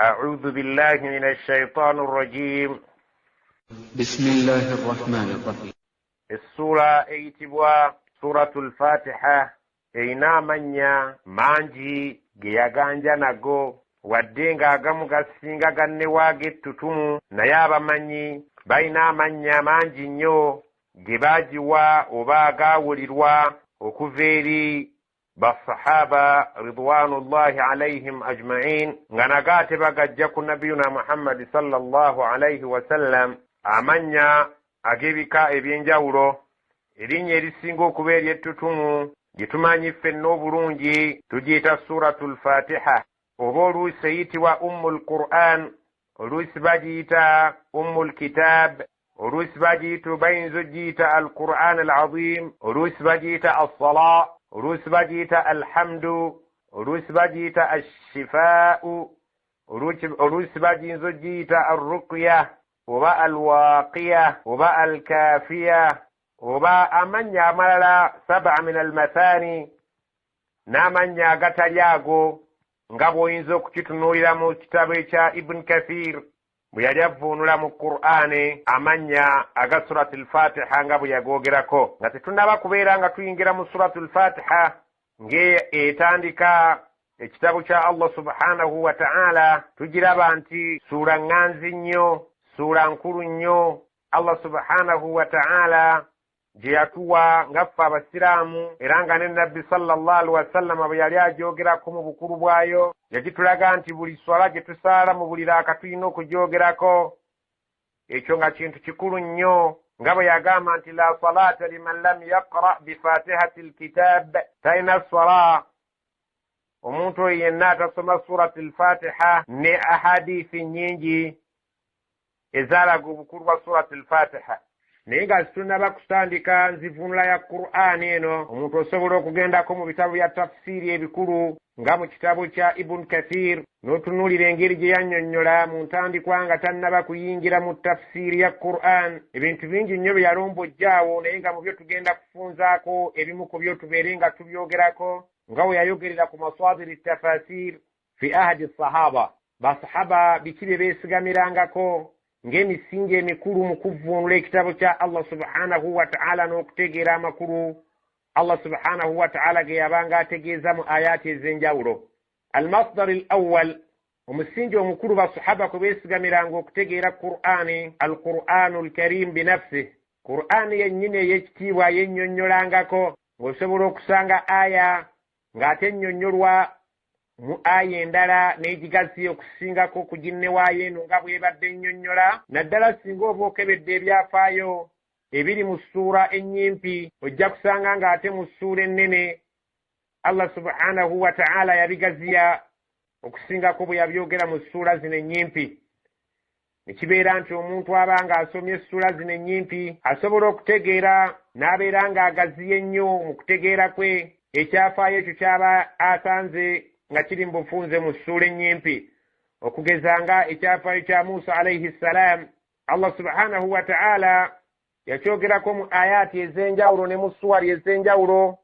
أعوذ بالله من الشيطان الرجيم. بسم الله الرحمن الرحيم. Essuula eyitibwa Suratu Lfatiha erina amannya mangi ge yaganja nago, wadde ng'agamu gasinga gannewaago ettutumu, naye abamanyi balina amannya mangi nnyo ge baagiwa oba agaawulirwa okuva eri basahaba ridwanullahi alaihim ajmain, nga nago ate bagajja ku nabiyuna Muhammadi sallallahu alaihi wasallam, amannya ag'ebika eby'enjawulo. Erinnya erisinga okuba ery'ettutumu gye tumanyi ffenna obulungi tugiyita Suratu Lfatiha, oba oluusi eyitibwa Ummu Lquran, oluusi bagiyita Ummu Lkitab, oluusi bagiyita, bayinza ogiyita Alquran Alazim, oluusi bagiyita Assala, oluusi bagiyita Alhamdu, oluusi bagiyita Ashifaau, oluusi bagiyinza ogiyita Arruqya oba Alwaqiya oba Alkafiya oba amannya amalala saba min almathani n'amannya agatali ago, nga bw'oyinza okukitunuulira mu kitabo ekya Ibuni Kathir bwe yali avvuunula mu Qur'ani amannya aga Surati Lfatiha nga bwe yagoogerako. Nga tetunnaba kubeera nga tuyingira mu Suratu Lfatiha ng'etandika ekitabo kya Allah subhanahu wa ta'ala, tugiraba nti suula ŋŋanzi nnyo, suula nkulu nnyo Allah subhanahu wa ta'ala gye yatuwa nga ffe abasiraamu, era nga ne Nabbi sallallahu alihi wasallama bwe yali agyogerako mu bukulu bwayo yagitulaga nti buli swala gye tusaala mu buli raaka tulina okugyogerako. Ekyo nga kintu kikulu nnyo, nga bwe yagamba nti la salata liman lam yaqra bifatihati lkitab, talina swala omuntu oyo yenna atasoma Surati Lfatiha, ne ahadiisi nnyingi ezaalaga obukulu bwa Surati Lfatiha. Naye nga situnnaba kutandika nzivunula ya Qur'ani eno, omuntu osobola okugendako mu bitabo bya tafsiiri ebikulu nga mu kitabo kya Ibun Kathir n'otunuulira engeri gye yannyonnyola mu ntandikwa nga tannaba kuyingira mu tafsiiri ya Qur'an, ebintu bingi nnyo bye yalombojjaawo, naye nga mu byo tugenda kufunzaako ebimu ku byo tubeere nga tubyogerako, nga we yayogerera ku masadiri tafasir fi ahadi sahaba, basahaba biki bye beesigamirangako ng'emisingi emikulu mu kuvvuunula ekitabo kya Allah subhanahu wa ta'ala n'okutegeera amakulu Allah subhanahu wa ta'ala ge yabanga ategeeza mu ayaati ez'enjawulo. Almasdar al awal, omusingi omukulu basahaba kwe beesigamiranga okutegeera Qur'ani, Alqur'anu Lkarim binafsih, Qur'ani yennyini ey'ekitiibwa yennyonnyolangako, ng'osobola okusanga aya ng'ate ennyonnyolwa mu aya endala n'egigazi okusingako ku ginnewaayo eno nga bw'ebadde ennyonnyola, naddala singa oba okebedde ebyafaayo ebiri mu ssuula ennyimpi, ojja kusanga ng'ate mu ssuula ennene Allah subhanahu wa ta'ala yabigaziya okusingako bwe yabyogera mu ssuula zino ennyimpi, ne kibeera nti omuntu aba ng'asomye essuula zino ennyimpi asobola okutegeera n'abeera ng'agaziye ennyo mu kutegeera kwe ekyafaayo ekyo ky'aba asanze nga kiri mu bufunze mu ssuula ennyimpi. Okugeza nga ekyafaayo kya Musa alaihi ssalam, Allah subhanahu wa ta'ala yakyogerako mu ayaati ez'enjawulo ne mu suwari ez'enjawulo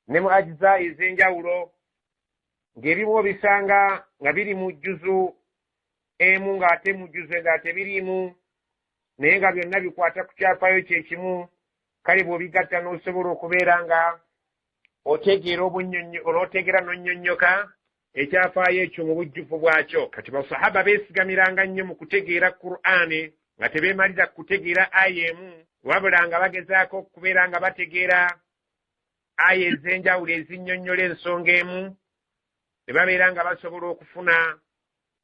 ne mu ajiza ez'enjawulo, ng'ebimu obisanga nga biri mu jjuzu emu ng'ate mu jjuzu endala tebiriimu, naye nga byonna bikwata ku kyafaayo kye kimu. Kale bw'obigatta n'osobola okubeera nga otegeera obunnyonnyo, olw'otegeera n'onnyonnyoka ekyafaayo ekyo mu bujjuvu bwakyo. Kati basahaba beesigamiranga nnyo mu kutegeera Qur'ani, nga tebeemalira kutegeera aya emu, wabula nga bagezaako okubeera nga bategeera aya ez'enjawulo ezinnyonnyola ensonga emu, ne babeera nga basobola okufuna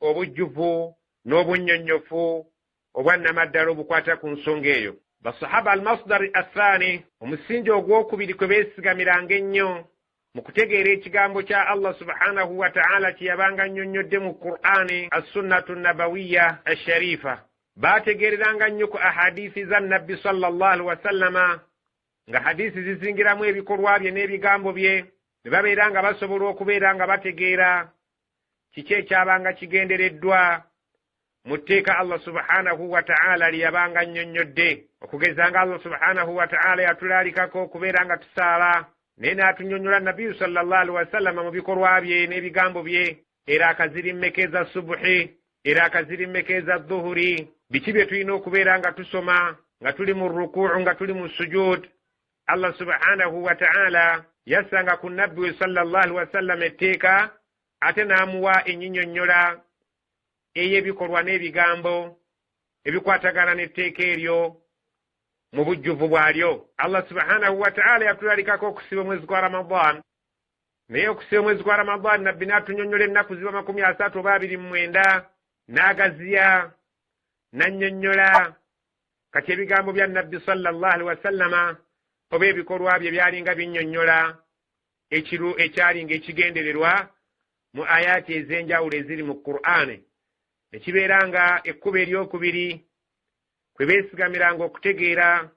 obujjuvu n'obunnyonnyofu obwannamaddala obukwata ku nsonga eyo. Basahaba, almasdari athani, omusingi ogwokubiri kwe beesigamiranga ennyo mu kutegeera ekigambo kya Allah subhanahu wa ta'ala kye yabanga nnyonnyodde mu Qur'ani, assunnatu nabawiya asharifa. Baategeereranga nnyo ku ahadiisi za Nabbi sallallahu alihi wasallama, nga hadiisi zizingiramu ebikolwa bye n'ebigambo bye, ne babeera nga basobola okubeera nga bategeera kiki ekyabanga kigendereddwa mu tteeka Allah subhanahu wa ta'ala lye yabanga nnyonnyodde. Okugeza nga Allah subhanahu wa ta'ala yatulaalikako okubeera nga tusaala, naye n'atunyonnyola Nabiyu sallallahu alihi wasallama mu bikolwa bye n'ebigambo bye era akaziri mmeka eza subuhi. Eraaka ziri mmeka eza dhuhuri? Biki bye tulina okubeera nga tusoma nga tuli mu rukuu, nga tuli mu sujud? Allah subhanahu wa ta'ala yassanga ku nabbi we sallallahu alaihi wasallam etteeka, ate n'amuwa ennyinyonnyola ey'ebikolwa n'ebigambo ebikwatagana n'etteeka eryo mu bujjuvu bwalyo. Allah subhanahu wa ta'ala yatulalikako okusiba omwezi gwa Ramadan, naye okusiba omwezi gwa Ramadan nabbi n'atunyonnyola ennaku ziba 30 oba 29, n'agaziya n'annyonnyola. Kati ebigambo bya nabbi sallallahu alaihi wasallama oba ebikolwa bye byalinga binnyonnyola ekiru ekyalinga ekigendererwa mu ayaati ez'enjawulo eziri mu Qur'ane, ne kibeera nga ekkubo eryokubiri kwe beesigamiranga okutegeera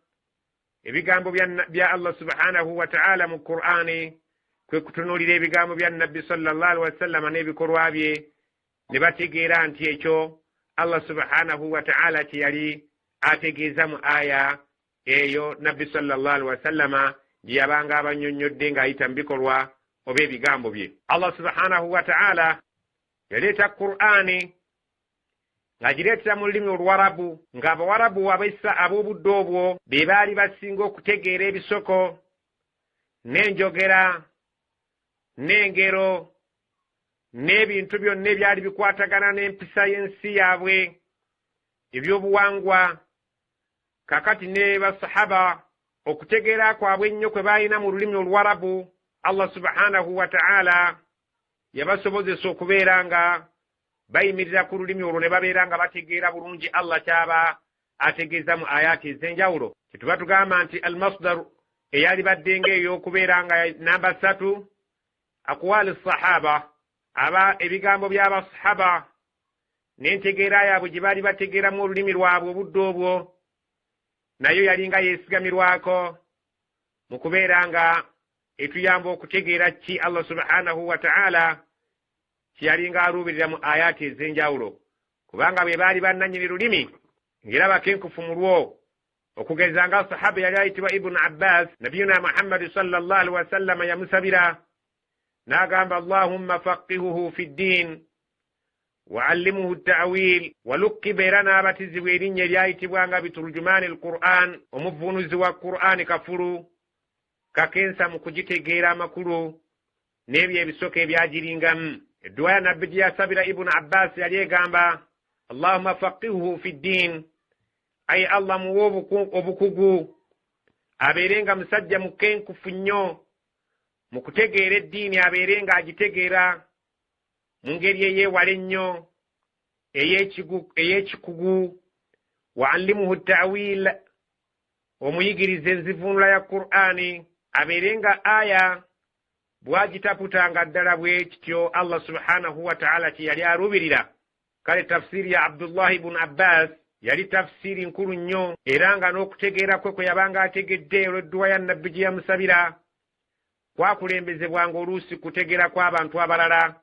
ebigambo bya Allah subhanahu wa ta'ala mu Qur'ane kwe kutunuulira ebigambo bya nabbi sallallahu alaihi wasallama n'ebikolwa bye, ne bategeera nti ekyo Allah subhanahu wa ta'ala kye yali ategeeza mu aya eyo nabbi sallallahu alaihi wasallama gye yabanga abannyonnyodde ng'ayita mu bikolwa oba ebigambo bye. Allah subhanahu wa ta'ala yaleeta Qur'ani ng'agireetera mu lulimi Oluwarabu, ng'Abawarabu ab'obudde obwo be baali basinga okutegeera ebisoko n'enjogera n'engero n'ebintu byonna ebyali bikwatagana n'empisa y'ensi yaabwe, ebyobuwangwa. Kakati ne basahaba okutegeera kwabwe ennyo kwe baalina mu lulimi Oluwarabu, Allah subhanahu wa ta'ala yabasobozesa okubeera nga bayimirira ku lulimi olwo ne babeera nga bategeera bulungi Allah ky'aba ategeeza mu ayaati ez'enjawulo. Kyetuba tugamba nti almasdar eyalibadde ng'ey'okubeera nga namba 3, aqwali sahaba, aba ebigambo by'abasahaba n'entegeera yaabwe gye baali bategeeramu olulimi lwabwe obudde obwo, nayo yalinga yeesigamirwako mu kubeera nga etuyamba okutegeera ki Allah subhanahu wa ta'ala kye yalinga aluubirira mu ayaati ez'enjawulo, kubanga bwe baali bannannyini lulimi ng'era bakenkufu mu lwo. Okugeza nga sahaba yali ayitibwa Ibn Abbas, nabiyuna Muhammadi sallallahu alaihi wasallama yamusabira n'agamba, Allahumma faqihuhu fi ddin wa allimuhu ta'wil. Walukiba, era n'abatizibwa erinnya eryayitibwanga biturjumaani al-Qur'an, omuvvuunuzi wa Qur'ani kafulu kakensa mu kugitegeera amakulu n'ebyo ebisoko ebyagiringamu. Edduwa ya nabbi gye yasabira Ibn Abbas yali egamba, Allahumma faqihuhu fi ddin, ayi Allah muwe obukugu, abeere nga musajja mukenkufu nnyo mu kutegeera eddiini, abeere nga agitegeera mu ngeri eyeewala ennyo ey'ekikugu. Wa allimuhu ta'wil, omuyigirize enzivuunula ya Qur'ani, abeere nga aya bw'agitaputanga ddala bwe kityo Allah subhanahu wa ta'ala kye yali aluubirira. Kale tafsiiri ya Abdullah ibn Abbas yali tafsiiri nkulu nnyo, era nga n'okutegeera kwe kwe yabanga ategedde olw'edduwa ya nabbi gye yamusabira kwakulembezebwanga oluusi kutegeera kw'abantu abalala,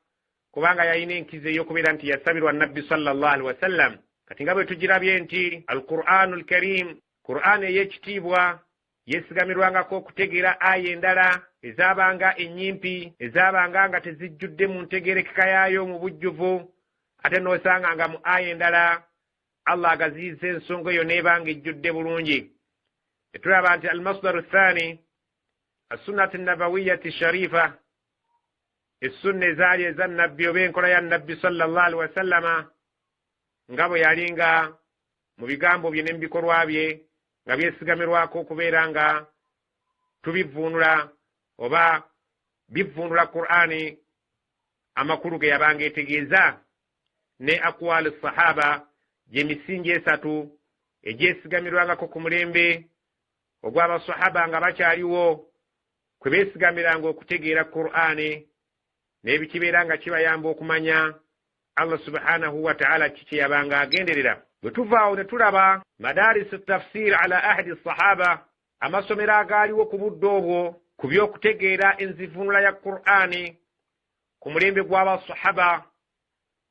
kubanga yalina enkizo ey'okubeera nti yasabirwa nabbi sallallahu alaihi wasallam. Kati nga bwe tugirabye nti Al-Qur'anu Al-Karim, Qur'an ey'ekitiibwa, yeesigamirwangako okutegeera aya endala ezaabanga ennyimpi, ezaabanga nga tezijjudde mu ntegeerekeka yaayo mu bujjuvu, ate n'osanga nga mu aya endala Allah agaziyiza ensonga eyo n'ebanga ejjudde bulungi. Etulaba nti almasdaru thani assunnati nabawiyati sharifa, essunna ezaali eza nabbi oba enkola ya nabbi sallallahu alaihi wasallama nga bwe yalinga mu bigambo bye ne mu bikolwa bye, nga byesigamirwako okubeera nga tubivvuunula oba bivvuunula Qur'ani amakulu ge yabanga etegeeza, ne aqwali sahaba, gy'emisingi esatu egyesigamirwangako ku mulembe ogw'abasahaba nga bakyaliwo, kwe beesigamiranga okutegeera Qur'ani n'ebikibeera nga kibayamba okumanya Allah subhanahu wa ta'ala ki kye yabanga agenderera. Bwe tuva awo ne tulaba madarisi tafsir ala ahdi sahaba, amasomero agaaliwo ku budde obwo ku by'okutegeera enzivuunula ya Qur'ani ku mulembe gw'abasahaba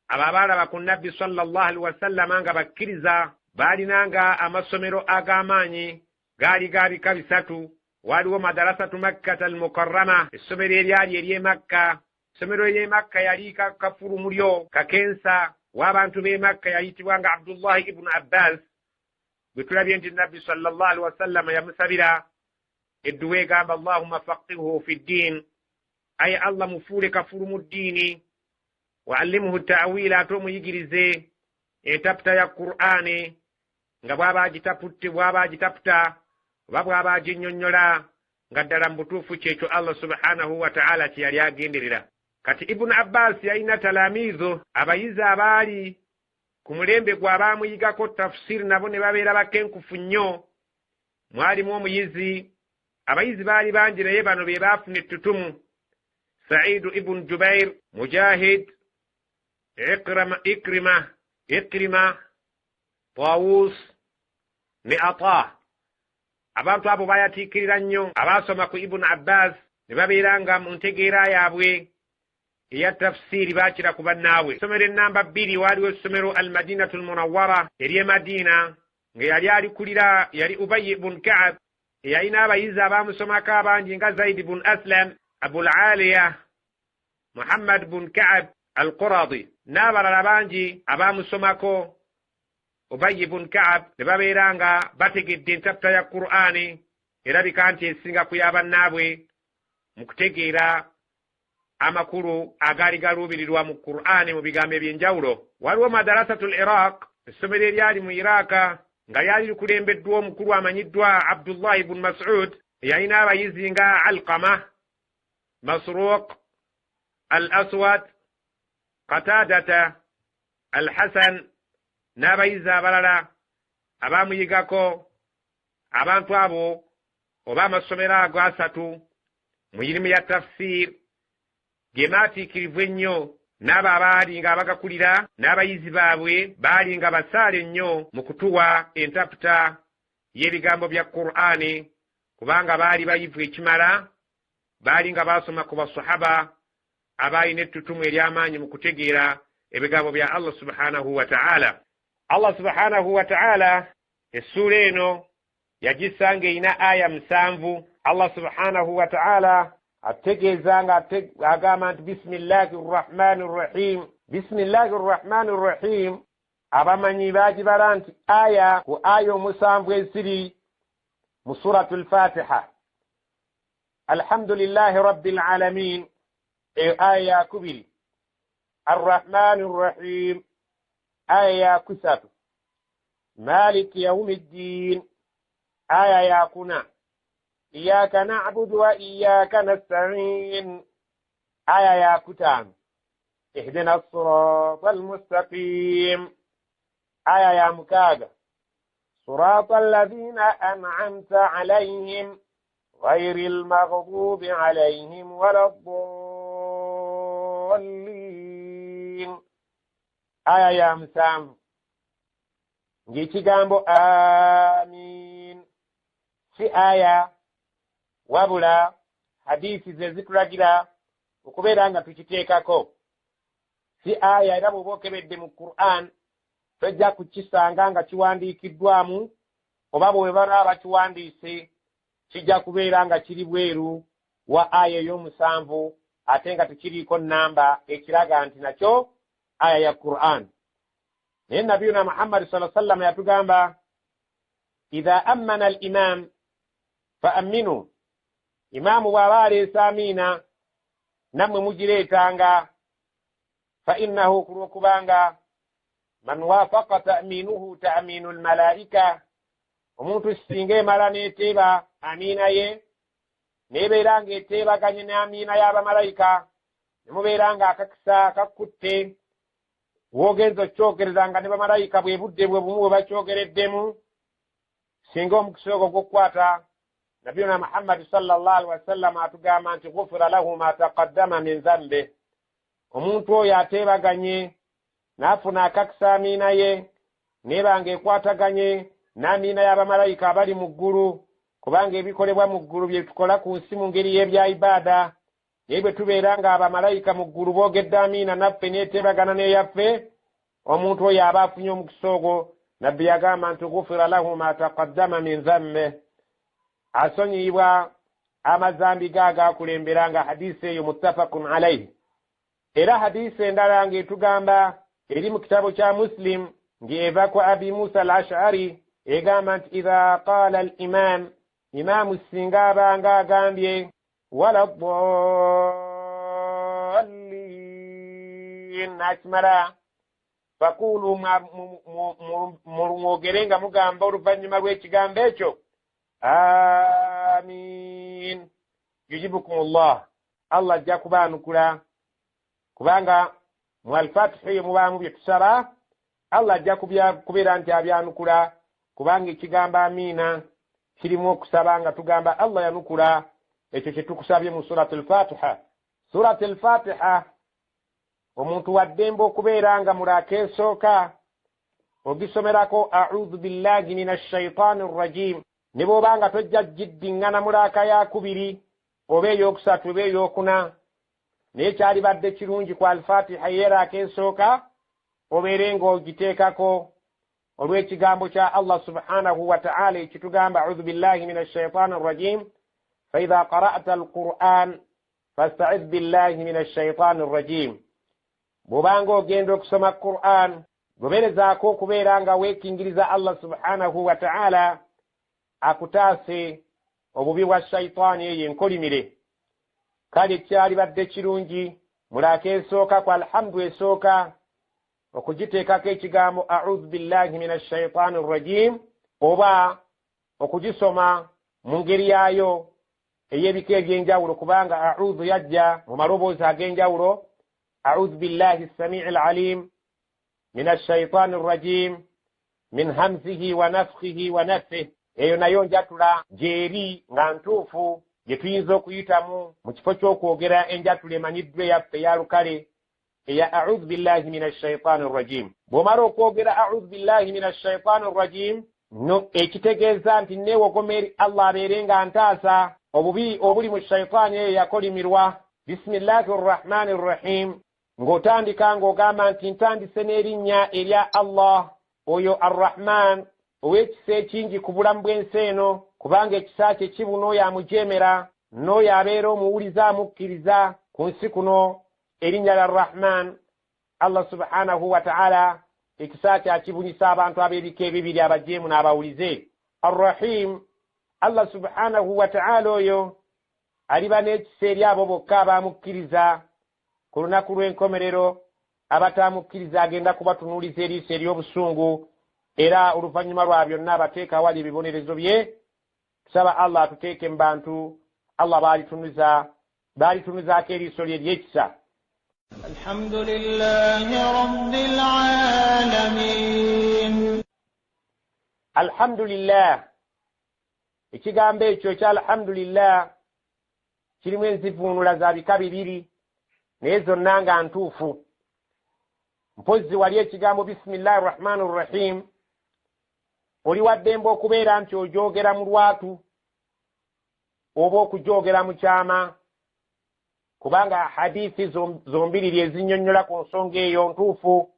abo abaalaba ku nabbi sallallahu alaihi wasallama nga bakkiriza, baalinanga amasomero ag'amaanyi gaali ga bika bisatu. Waaliwo madarasatu Makkata al Mukarrama, essomero eryali ery'e Makka. Essomero ery'e Makka yali kafulu mulyo kakensa. w'abantu b'e Makka yayitibwanga Abdullahi ibunu Abbas, bwe tulabye nti Nabbi sallallahu alaihi wasallama yamusabira edduwa egamba Allahumma faqihhu fi ddiin, aye Allah mufuule kafulu mu ddiini, wa allimhu ta'wila, ate omuyigirize entaputa ya Qur'ani nga bw'aba agitaputte, bw'aba agitaputa oba bw'aba aginnyonnyola nga ddala mu butuufu kyekyo Allah subhanahu wa ta'ala kye yali agenderera. Kati Ibunu Abbas yalina talamiizo, abayizi abaali ku mulembe gwe abaamuyigako tafsiri, nabo ne babeera bakenkufu nnyo. Mwalimu omuyizi, abayizi baali bangi naye bano be baafuna ettutumu: Saidu ibunu Jubair, Mujahid, Ikrima, Tawus ne Ata. Abantu abo bayatiikirira nnyo abaasoma ku Ibunu Abbas ne babeera nga mu ntegeera yaabwe eya tafsiiri baakira ku bannaabwe. Essomero ennamba 2 waaliwo essomero Al-Madinatu Almunawwara ery'e Madiina, nga yali alikulira yali Ubayi bun Kaab, eyalina abayizi abaamusomako abangi nga Zaidi bun Aslam, Abul Aliya, Muhammad bun Kaab Al-Quradi n'abalala bangi abaamusomako Ubayi bun Kaab, ne babeera nga bategedde entaputa ya Qur'ani erabika nti esinga ku y'abannaabwe mu kutegeera amakulu agaali galuubirirwa mu Qur'ani mu bigambo eby'enjawulo. Waliwo Madarasatul Iraq, essomero eryali mu Iraka nga lyali likulembeddwa omukulu amanyiddwa Abdullahi bun Mas'ud, eyalina abayizi nga Alqama, Masruq, Al-Aswad, Qatadata, Al-Hasan n'abayizi abalala abaamuyigako. Abantu abo oba amasomero ago asatu mu irimu ya tafsir ge maatiikirivu ennyo, n'abo abaali nga abagakulira n'abayizi baabwe baali nga basaale nnyo mu kutuwa entaputa y'ebigambo bya Qur'ani, kubanga baali bayivu ekimala, baali nga baasoma ku basahaba abaalina ettutumu ery'amaanyi mu kutegeera ebigambo bya Allah subhanahu wa ta'ala. Allah subhanahu wa ta'ala essuula eno yagissa ng'erina aya 7. Allah subhanahu wa ta'ala ategeeza nga agamba nti bisimillahi rrahmani rrahim. Bisimillahi rrahmani rrahim abamanyi baagibala nti aya ku aya 7 eziri mu suratul Fatiha. Alhamdulillahi rabbil alamin, eyo aya ya 2. Arrahmani rrahim, aya ya 3. Maliki yaumiddin, aya ya 4. Iyyaka na'budu wa iyyaka nasta'in, aya ya 5. Ihdina as-sirata al-mustaqim, aya ya 6. Sirata alladhina an'amta alayhim ghayril maghdubi alayhim waladdallin, aya ya 7. Ng'ekigambo amiin si aya, wabula hadisi ze zitulagira okubeera nga tukiteekako. Si aya, era bw'oba okebedde mu Qur'an tojja kukisanga nga kiwandiikiddwamu, oba bwe baba bakiwandiise kijja kubeera nga kiri bweru wa aya ey'omusanvu, ate nga tekiriiko nnamba ekiraga nti nakyo aya ya Qur'an. Naye Nabiyuna Muhammad sallallahu alaihi wasallam yatugamba idha ammana al-imam fa aminu, imaamu bw'aba aleese amiina nammwe mugireetanga, fa innahu, ku lw'okubanga man waafaqa ta'minuhu ta'minu al-malaika, omuntu singa emala n'eteeba amiina ye n'ebeera ng'eteebaganye n'amiina y'abamalayika, ne mubeera ng'akakisa kakkutte w'ogenza okyogereza nga ne bamalayika bwe budde bwe bumu bwe bakyogereddemu, singa omukisa ogwo gw'okukwata. Nabiyuna Muhammad sallallahu alaihi wasallam atugamba nti ghufira lahu ma taqaddama min dhanbi, omuntu oyo ateebaganye n'afuna akakisa amiina ye n'eba ng'ekwataganye n'amiina y'abamalayika abali mu ggulu, kubanga ebikolebwa mu ggulu bye tukola ku nsi mu ngeri y'ebya ibaada, naye bwe tubeera nga abamalayika mu ggulu boogedde amiina naffe n'eteebagana n'eyaffe, omuntu oyo aba afunye omukisa ogwo. Nabbi yagamba nti ghufira lahu ma taqaddama min dhanbi, asonyiyibwa amazambi ge agaakulembera, nga hadisi eyo muttafaqun alaihi. Era hadisi endala ng'etugamba Eri mu kitabo kya Muslim ng'eva ku Abi Musa al Ashari, egamba nti idha qaala al imam, imaamu singa abanga agambye wala ddallin n'akimala, fakulu, mwogere nga mugamba oluvannyuma lw'ekigambo ekyo amin, yujibukum llah, Allah ajja kubaanukula, kubanga mu Alfatiha eyo mubaamu bye tusaba, Allah ajja kubeera nti abyanukula, kubanga ekigambo amiina kirimu okusaba nga tugamba Allah yanukula ekyo kye tukusabye mu Surat Alfatiha. Surat Alfatiha omuntu waddembe okubeera nga mulaaka esooka ogisomerako audhu billahi min ashaitaani rrajim, ne bw'oba nga tojja giddiŋŋana mulaaka yakubiri oba eyokusatu oba eyokuna, naye kyalibadde kirungi ku Alfatiha yeeraaka esooka obeere ng'ogiteekako olw'ekigambo kya Allah subhanahu wa taala ekitugamba audhu billahi min ashaitaani rrajim, faidha qara'ta alquran fastaiz billahi min ashaitaani rrajim. Bw'obanga ogenda okusoma Quran, goberezaako okubeera nga weekingiriza Allah subhanahu wa taala akutaase obubi bwa shaitaani eyo enkolimire. Kale kyalibadde kirungi mulaaka esooka ku alhamdu esooka okugiteekako ekigambo audhu billahi min ashaitaani rrajim, oba okugisoma mu ngeri yaayo ey'ebika ebyenjawulo, kubanga audhu yajja mu maloboozi ag'enjawulo: audhu billahi ssamii alalim min ashaitaani rrajim min hamzihi wa nafkhihi wa nafih. Eyo nayo njatula gyeri nga ntuufu gye tuyinza okuyitamu mu kifo ky'okwogera enjatula emanyiddwa eyaffe eya lukale eya audhu billahi min ashaitaani rrajim. Bw'omala okwogera audhu billahi min ashaitaani rrajim, no ekitegeeza nti neewogoma eri Allah abeere nga ntaasa obubi obuli mu shaitaani eyo yakolimirwa. Bisimillahi rrahmani rrahim, ng'otandika ng'ogamba nti ntandise n'erinnya erya Allah oyo Arrahman, ow'ekisa ekingi ku bulamu bw'ensi eno, kubanga ekisa kye kibuna oyo amujeemera n'oyo abeera omuwuliza amukkiriza ku nsi kuno. Erinnya lya Rahman, Allah subhanahu wa taala ekisa kye akibunyisa abantu ab'ebika ebibiri, abajeemu n'abawulize. Arrahim, Allah subhanahu wa taala oyo aliba n'ekisa eri abo bokka abamukkiriza ku lunaku lw'enkomerero. Abatamukkiriza agenda kubatunuuliza eriiso ery'obusungu, era oluvannyuma lwa byonna abateeka awali ebibonerezo bye. Tusaba Allah atuteeke mu bantu Allah baalitunuzaako eriiso lye ery'ekisa. Alhamdulillahi rabbil alamin. Alhamdulillah, ekigambo ekyo ekya alhamdulillah kirimu enzivuunula za bika bibiri, naye zonna nga ntuufu. Mpozzi wali ekigambo bisimillahi rrahmani rrahim oli waddembe okubeera nti ogyogera mu lwatu oba okugyogera mu kyama, kubanga hadithi zombiriri ezinnyonnyola ku nsonga eyo ntuufu,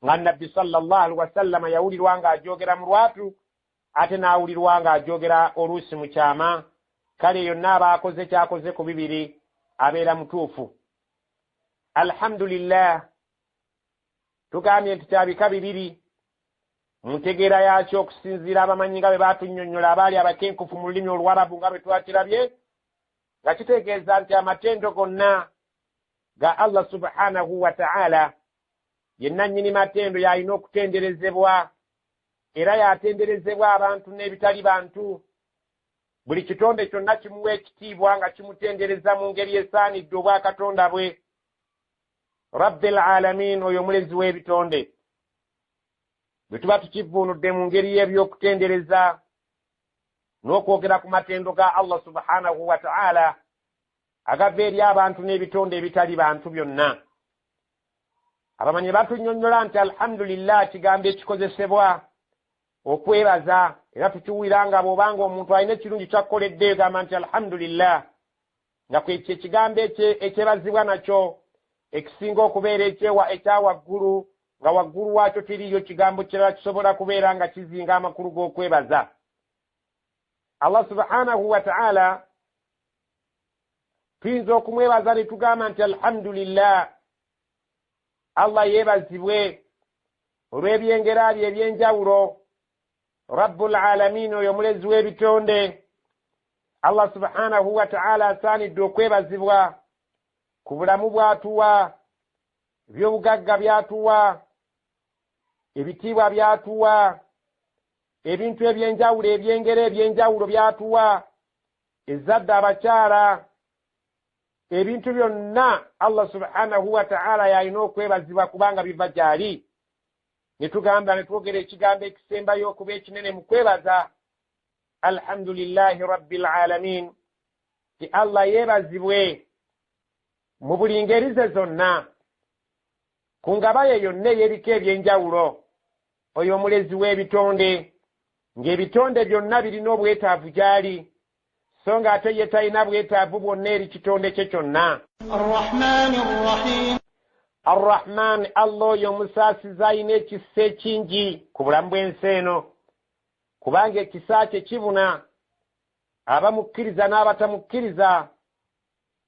nga Nabbi sallallahu alaihi wasallama yawulirwa ng'agyogera mu lwatu ate n'awulirwa ng'agyogera oluusi mu kyama. Kale yonna aba akoze kyakoze ku bibiri abeera mutuufu. Alhamdulillah tugambye nti kyabika bibiri mu ntegeera yakyo okusinziira abamanyi nga bwe batunnyonnyola abaali abakenkufu mu lulimi Oluwarabu, nga bwe twakirabye nga kitegeeza nti amatendo gonna ga Allah subhanahu wa ta'ala, ye nannyini matendo, y'alina okutenderezebwa era yatenderezebwa abantu n'ebitali bantu. Buli kitonde kyonna kimuwa ekitiibwa nga kimutendereza mu ngeri esaanidde obwakatonda bwe, Rabbil alamin, oyo omulezi w'ebitonde. Bwe tuba tukivuunudde mu ngeri y'ebyokutendereza n'okwogera ku matendo ga Allah subhanahu wa ta'ala agava eri abantu n'ebitonde ebitali bantu byonna, abamanyi batunnyonnyola nti alhamdulillah kigambo ekikozesebwa okwebaza, era tukiwulira nga bw'obanga omuntu alina ekirungi kyakkoledde egamba nti alhamdulillah, nga kwekyo ekigambo ekyebazibwa nakyo ekisinga okubeera ekya waggulu, nga waggulu waakyo teriiyo kigambo kirala kisobola kubeera nga kizinga amakulu g'okwebaza Allah subhanahu wa ta'ala. Tuyinza okumwebaza ne tugamba nti alhamdulillah, Allah yeebazibwe. Olw'ebyengera bye eby'enjawulo, Rabbul Alamin, oyo omulezi w'ebitonde, Allah subhanahu wa ta'ala asaanidde okwebazibwa ku bulamu bw'atuwa, ebyobugagga by'atuwa, ebitiibwa by'atuwa, ebintu eby'enjawulo, ebyengera eby'enjawulo by'atuwa, ezzadde, abakyala, ebintu byonna. Allah subhanahu wa ta'ala yalina okwebazibwa kubanga biva gy'ali. Ne tugamba, ne twogera ekigambo ekisembayo okuba ekinene mu kwebaza, alhamdulillahi rabbil alamin, ti Allah yeebazibwe mu buli ngeri ze zonna, ku ngaba ye yonna ey'ebika eby'enjawulo, oyo omulezi w'ebitonde, ng'ebitonde byonna birina obwetaavu gy'ali, so ng'ate ye talina bwetaavu bwonna eri kitonde kye kyonna. الرحمن الرحيم. Arrahman, Allah oyo omusaasizi, alina ekisa ekingi ku bulamu bw'ensi eno, kubanga ekisa kye kibuna abamukkiriza n'abatamukkiriza.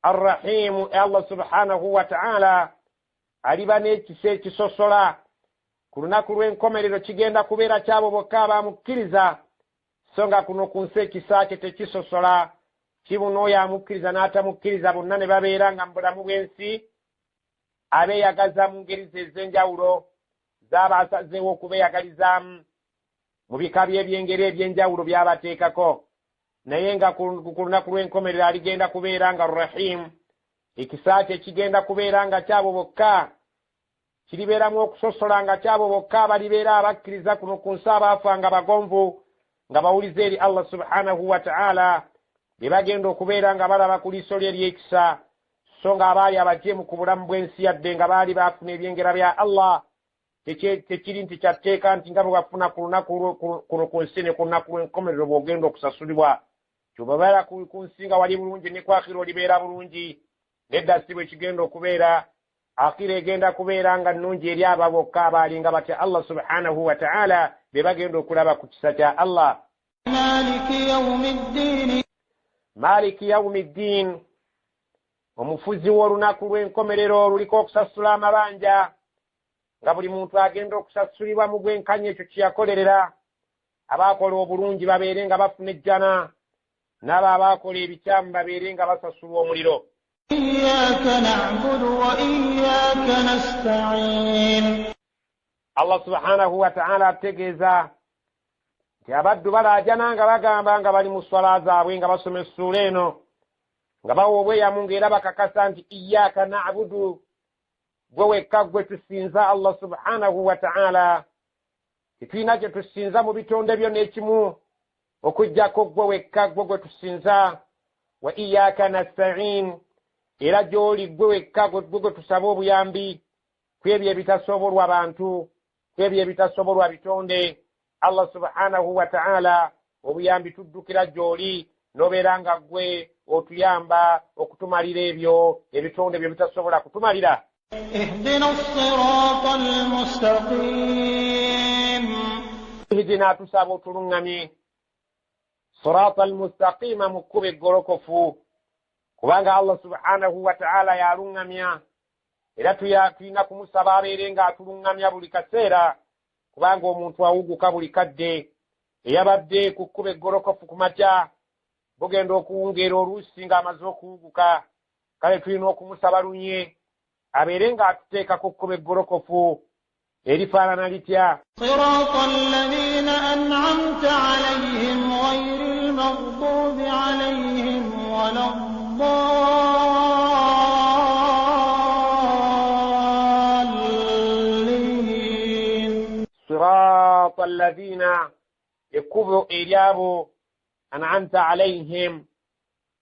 Arrahimu, Allah subhanahu wa ta'ala aliba n'ekisa ekisosola ku lunaku lw'enkomerero, kigenda kubeera kyabo bokka abamukkiriza, so nga kuno ku nsi ekisa kye tekisosola, kibuna oyo amukkiriza n'atamukkiriza, bonna ne babeera nga mu bulamu bw'ensi abeeyagaza mu ngeri ze ez'enjawulo z'aba asazeewo okubeeyagalizaamu mu bika by'ebyengeri eby'enjawulo by'abateekako. Naye nga ku lunaku lw'enkomerero aligenda kubeera nga Rahimu, ekisa kye kigenda kubeera nga kyabo bokka, kiribeeramu okusosola nga kyabo bokka abalibeera abakkiriza kuno ku nsi, abaafa nga bagonvu, nga bawuliza eri Allah subhanahu wa ta'ala, be bagenda okubeera nga balaba ku liiso lye ery'ekisa, so nga abaali abajeemu ku bulamu bw'ensi, yadde nga baali baafuna ebyengera bya Allah, tekiri nti kyatteeka nti nga bwe wafuna ku lunaku kuno ku nsi, ne ku lunaku lw'enkomerero bw'ogenda okusasulibwa, kyobabeera ku nsi nga wali bulungi, ne ku akhira olibeera bulungi. Nedda, si bwe kigenda okubeera. Akhira egenda kubeera nga nnungi eri abo bokka abaalinga batya Allah subhanahu wa ta'ala, be bagenda okulaba ku kisa kya Allah. مالك يوم الدين. Maliki yaumi ddin, omufuzi w'olunaku lw'enkomerero oluliko okusasula amabanja, nga buli muntu agenda okusasulibwa mu bwenkanya ekyo kyeyakolerera. Abaakola obulungi babeere nga bafuna ejjana, n'abo abaakola ebikyamu babeere nga basasulwa omuliro. إياك نعبد وإياك نستعين. Allah subhanahu wa ta'ala ategeeza nti abaddu balaajana nga bagamba, nga bali mu swala zaabwe, nga basoma essuula eno, nga bawa obweyamu, ng'era bakakasa nti iyaaka nabudu, gwe wekka gwe tusinza. Allah subhanahu wa ta'ala, tetulina kye tusinza mu bitonde byo n'ekimu okuggyako gwe wekka, gwe gwe tusinza. Wa iyaaka nastain, era gy'oli gwe wekka gwe gwe tusaba obuyambi ku ebyo ebitasobolwa bantu, ku ebyo ebitasobolwa bitonde. Allah subhanahu wa ta'ala, obuyambi tuddukira gy'oli, n'obeera nga ggwe otuyamba okutumalira ebyo ebitonde bye bitasobola kutumalira. اهدنا الصراط المستقيم. Ihdina, tusaba otuluŋŋamye, sirata almustaqima, mu kkubo eggolokofu, kubanga Allah subhanahu wa ta'ala yaluŋŋamya, era tulina kumusaba abeere ng'atuluŋŋamya buli kaseera, kubanga omuntu awuguka buli kadde. Eyabadde ku kkubo eggolokofu ku makya, bugenda okuwungeera oluusi ng'amaze okuwuguka. Kale tulina okumusaba lunye abeere ng'atuteeka ku kkubo eggolokofu erifaanana litya. صراط الذين أنعمت عليهم غير المغضوب عليهم ولا الضالين. Sirata alladhina, ekkubo eryabo, an'amta alaihim,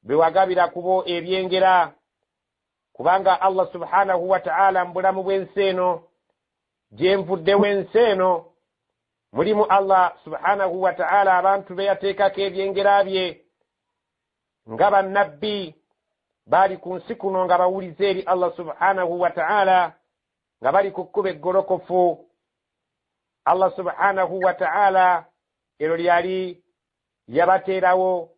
bewagabira kubo ebyengera, kubanga Allah subhanahu wa ta'ala mu bulamu bw'ensi eno gyenvuddewo, ensi eno mulimu Allah subhanahu wa ta'ala abantu be yateekako ebyengera bye, nga bannabbi baali ku nsi kuno nga bawulize eri Allah subhanahu wa ta'ala, nga bali ku kkubo eggolokofu. Allah subhanahu wa ta'ala eryo lyali yabateerawo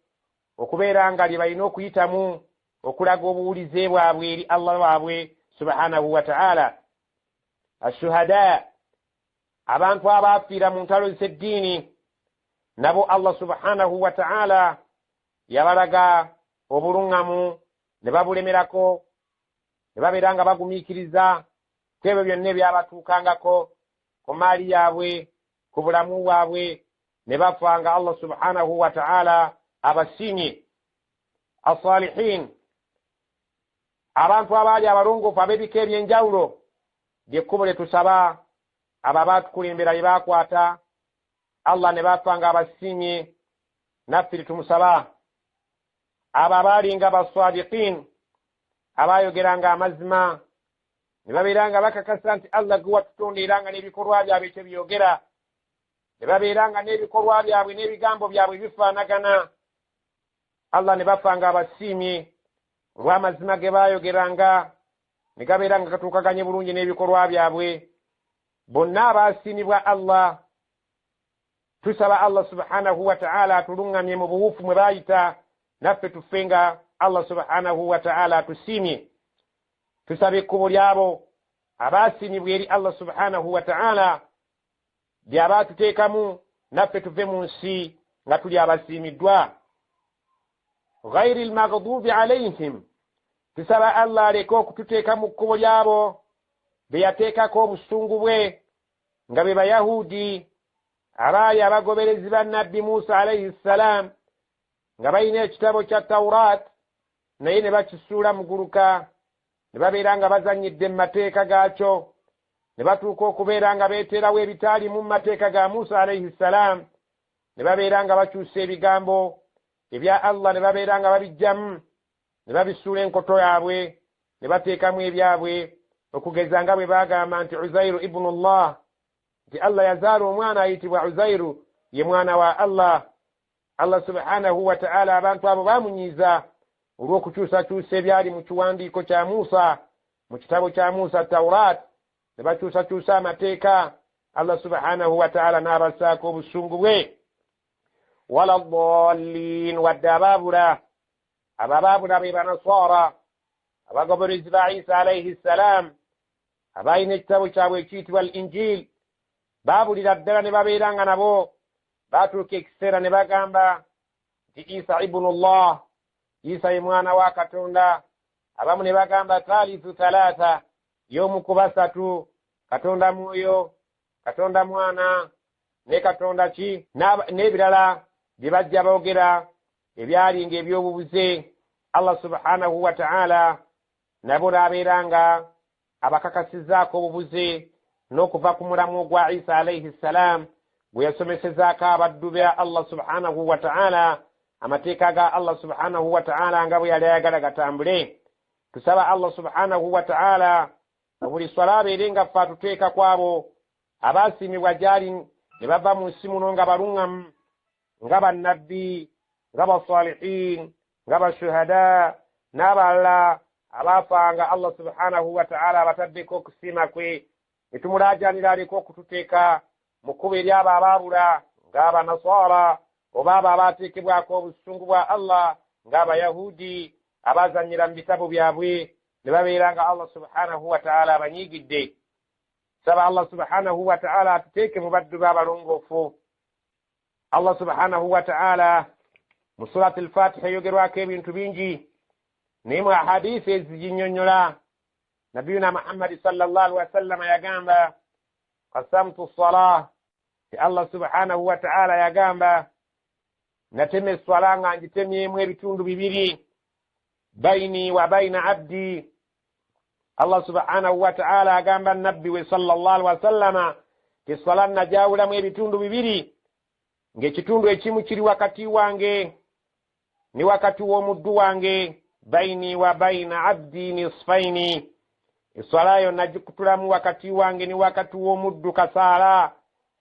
okubeera nga lye balina okuyitamu okulaga obuwulize bwabwe eri Allah waabwe subhanahu wa ta'ala. Ashuhada, Abantu abaafiira mu ntalo z'eddiini nabo Allah subhanahu wa ta'ala yabalaga obuluŋŋamu ne babulemerako, ne babeera nga bagumiikiriza ku ebyo byonna ebyabatuukangako ku maali yaabwe, ku bulamu bwabwe, ne bafa nga Allah subhanahu wa ta'ala abasiimye. Asalihin, abantu abaali abalongoofu ab'ebika eby'enjawulo, lyekkubo lye tusaba abo abaatukulembera lye baakwata Allah ne bafa nga abasiimye, naffe lyetumusaba. Abo abaali nga basadiqin, abaayogeranga amazima ne babeera nga bakakasa nti Allah gwe watutonda, era nga n'ebikolwa byabwe ekyo byogera, ne babeera nga n'ebikolwa byabwe n'ebigambo byabwe bifaanagana Allah, ne bafa nga abasiimye olw'amazima ge baayogeranga ne gabeera nga gatuukaganye bulungi n'ebikolwa byabwe. Bonna abaasiimibwa Allah, tusaba Allah subhanahu wa ta'ala atuluŋŋamye mu buwufu mwe baayita, naffe tufe nga Allah subhanahu wa ta'ala atusiimye. Tusaba ekkubo lyabo abaasiimibwa eri Allah subhanahu wa ta'ala ly'abaatuteekamu, naffe tuve mu nsi nga tuli abasiimiddwa. Ghairi lmaghdubi alaihim, tusaba Allah aleke okututeeka mu kkubo lyabo be yateekako obusungu bwe, nga be Bayahudi abaali abagoberezi ba Nabbi Musa alaihi ssalam, nga balina ekitabo kya Taurat naye ne bakisuula muguluka, ne babeera nga bazannyidde mu mateeka gaakyo, ne batuuka okubeera nga beeteerawo ebitaalimu mu mateeka ga Musa alaihi ssalam, ne babeera nga bakyusa ebigambo ebya Allah, ne babeera nga babijjamu ne babisuula enkoto yaabwe ne bateekamu ebyabwe, okugeza nga bwe baagamba nti Uzairu ibnullah, nti Allah yazaala omwana ayitibwa Uzairu, ye mwana wa Allah. Allah subhanahu wa ta'ala abantu abo bamunyiiza olw'okukyusakyusa ebyali mu kiwandiiko kya Musa, mu kitabo kya Musa Taurat, ne bakyusakyusa amateeka. Allah subhanahu wa ta'ala n'abassaako obusungu bwe. Wala ddallin, wadde abaabula. Abo abaabula be Banasara, abagoberezi ba Isa alaihi ssalam, abalina ekitabo kyabwe ekiyitibwa al Injil. Baabulira ddala ne babeera nga nabo baatuuka ekiseera ne bagamba nti Isa ibnullah, Isa ye mwana wa Katonda. Abamu ne bagamba thalithu thalatha, y'omu ku basatu, Katonda mwoyo, Katonda mwana, ne Katonda ki, n'ebirala bye bajja boogera ebyali ng'ebyobubuze. Allah subhanahu wa ta'ala nabo n'abeera nga abakakasizzaako obubuze n'okuva ku mulamu gwa Isa alaihi ssalam gwe yasomesezaako abaddu ba Allah subhanahu wa ta'ala amateeka ga Allah subhanahu wa ta'ala nga bwe yali ayagala gatambule. Tusaba Allah subhanahu wa ta'ala buli swala abeere nga ffe atuteeka ku abo abaasiimibwa gy'ali ne bava mu nsi muno nga baluŋŋamu, nga bannabbi, nga basalihin, nga bashuhada n'abalala abaafanga Allah subhanahu wa ta'ala abataddeko okusiima kwe, ne tumulaajanira aleke okututeeka mu kkubo eri abo abaabula ng'Abanasara, oba abo abaateekebwako obusungu bwa Allah ng'Abayahudi abazannyira mu bitabo byabwe ne babeera nga Allah subhanahu wa ta'ala abanyiigidde. Saba Allah subhanahu wa ta'ala atuteeke mu baddu b'abalongoofu. Allah subhanahu wa ta'ala mu Surati al-Fatiha eyogerwako ebintu bingi, naye mu ahadisi eziginnyonnyola Nabiyuna Muhammadi sallallahu alaihi wasallama yagamba qasamtu salah, ti Allah subhanahu wa ta'ala yagamba natema esswala nga ngitemyemu ebitundu bibiri, baini wa baina abdi. Allah subhanahu wa ta'ala agamba nabbi we sallallahu alaihi wasallama ti esswala najawulamu ebitundu bibiri, ng'ekitundu ekimu kiri wakati wange ne wakati w'omuddu wange, baini wa baina abdi nisfaini. Esswala yo nagikutulamu wakati wange ne wakati w'omuddu kasaala,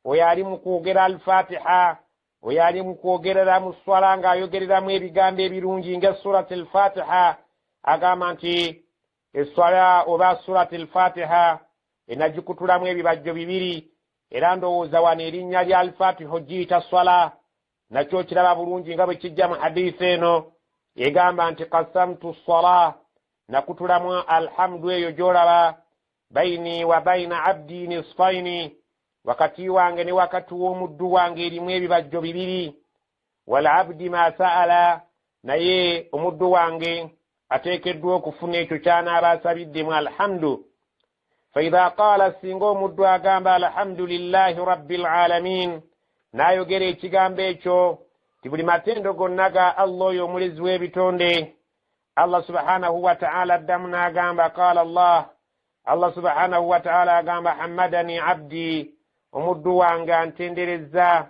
oyo ali mu kwogera Alfatiha, oyo ali mu kwogerera mu swala ng'ayogereramu ebigambo ebirungi nga Surati Alfatiha. Agamba nti esswala oba Surati Alfatiha enagikutulamu ebibajjo bibiri, era ndowooza wano erinnya lya Alfatiha ogiyita swala nakyo kiraba bulungi nga bwe kijja mu hadisi eno egamba nti qasamtu sala, nakutulamu alhamdu eyo gy'olaba, baini wa baina abdi nisfaini, Wakati wange ne wakati w'omuddu wange erimu ebibajjo bibiri. Walabdi ma sa'ala, naye omuddu wange ateekeddwa okufuna ekyo ky'anaaba asabiddemu alhamdu. Faidha qaala, singa omuddu agamba alhamdulillahi rabbil alamin, n'ayogera ekigambo ekyo ti buli matendo gonna ga Allah oyo omulezi w'ebitonde. Allah subhanahu wataala addamu n'agamba, qaala Allah, Allah subhanahu wataala agamba, hammadani abdi, omuddu wange antenderezza.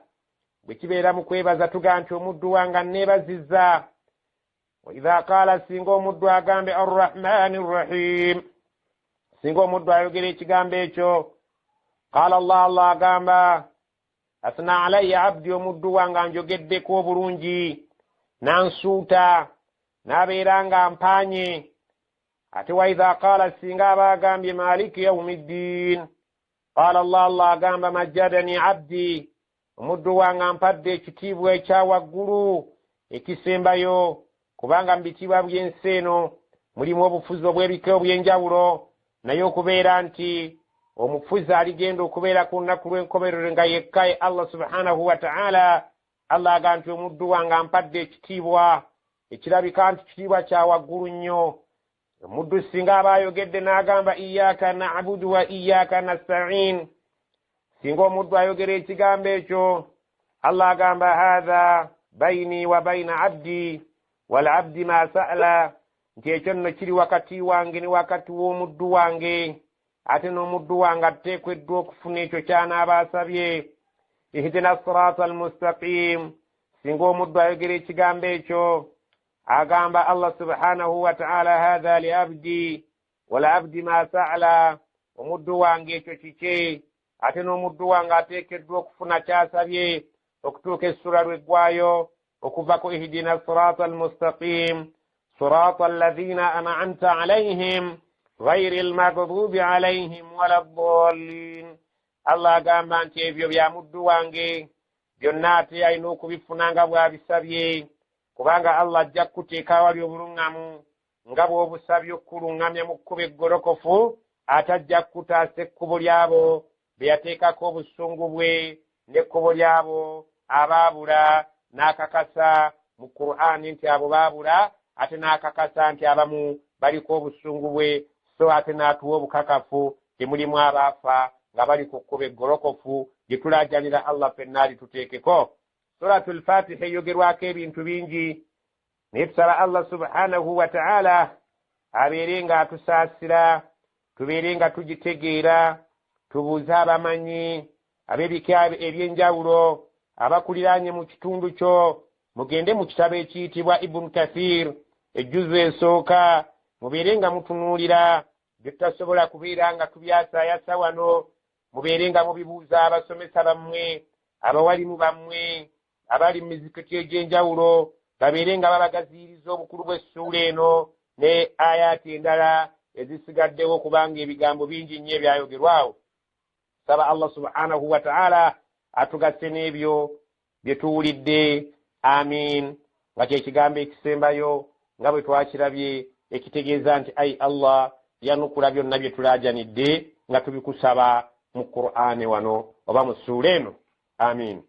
Bwe kibeera mu kwebaza tugaa nti omuddu wange anneebazizza. Waidha qaala, singa omuddu agambe arrahmani rrahim, singa omuddu ayogera ekigambo ekyo, qaala Allah, Allah agamba, asna alayya abdi, omuddu wange anjogeddeko obulungi, nansuuta n'abeera nga mpaanye. Ate waidha qaala, singa aba agambye maliki yaumi ddiin, qaala Allah, Allah agamba, majjadani abdi, omuddu wange ampadde ekitiibwa ekya waggulu ekisembayo, kubanga mu bitiibwa by'ensi eno mulimu obufuzi obw'ebika obw'enjawulo, naye okubeera nti omufuzi aligenda okubeera ku lunaku lw'enkomerero nga yekka ye Allah subhanahu wataala. Allah agamba nti omuddu wange ampadde ekitiibwa ekirabika nti kitiibwa kya waggulu nnyo. Omuddu singa aba ayogedde n'agamba iyaka nabudu wa iyaka nastain, singa omuddu ayogera ekigambo ekyo, Allah agamba, hatha baini wa baina abdi walabdi ma sa'ala, nti ekyo nno kiri wakati wange ne wakati w'omuddu wange, ate n'omuddu wange ateekeddwa okufuna ekyo ky'anaaba asabye. Ihdina sirata almustaqim, singa omuddu ayogera ekigambo ekyo, agamba Allah subhanahu wataala, hatha li abdi walabdi ma sa'ala, omuddu wange ekyo kike, ate n'omuddu wange ateekeddwa okufuna kyasabye. Okutuuka essula lweggwayo okuva ku ihdina sirata almustaqim sirata alladhina an'amta alaihim ghairi almaghdubi alaihim wala ddallin. Allah agamba nti ebyo bya muddu wange byonna, ate alina okubifuna nga bw'abisabye, kubanga Allah ajja kukuteeka awali obuluŋŋamu nga bw'obusabye okukuluŋŋamya mu kkubo eggolokofu, ate ajja kukutaasa ekkubo ly'abo be yateekako obusungu bwe n'ekkubo ly'abo abaabula, n'akakasa mu Qur'ani nti abo baabula, ate n'akakasa nti abamu baliko obusungu bwe, so ate n'atuwa obukakafu temulimu abaafa nga bali ku kkubo eggolokofu gye tulaajanira Allah ffenna alituteekeko. Suratu lfatiha eyogerwako ebintu bingi, naye tusaba Allah subhanahu wataala abeere nga atusaasira, tubeere nga tugitegeera, tubuuze abamanyi ab'ebika ebyenjawulo abakuliraanye mu kitundu kyo, mugende mu kitabo ekiyitibwa Ibunu Kathir ejjuzu esooka, mubeere nga mutunuulira bye tutasobola kubeera nga tubyasaayasa wano, mubeere nga mubibuuza abasomesa bammwe, abawalimu bammwe abali mu mizikiti egy'enjawulo, babeere nga babagaziiriza obukulu bw'essuula eno ne ayaati endala ezisigaddewo, kubanga ebigambo bingi nnyo ebyayogerwawo. Saba Allah subhanahu wataala atugasse n'ebyo bye tuwulidde. Amin. Nga kyekigambo ekisembayo nga bwe twakirabye, ekitegeeza nti ai Allah, yanukula byonna bye tulaajanidde nga tubikusaba mu Qur'ani wano oba mu ssuula eno. Amin.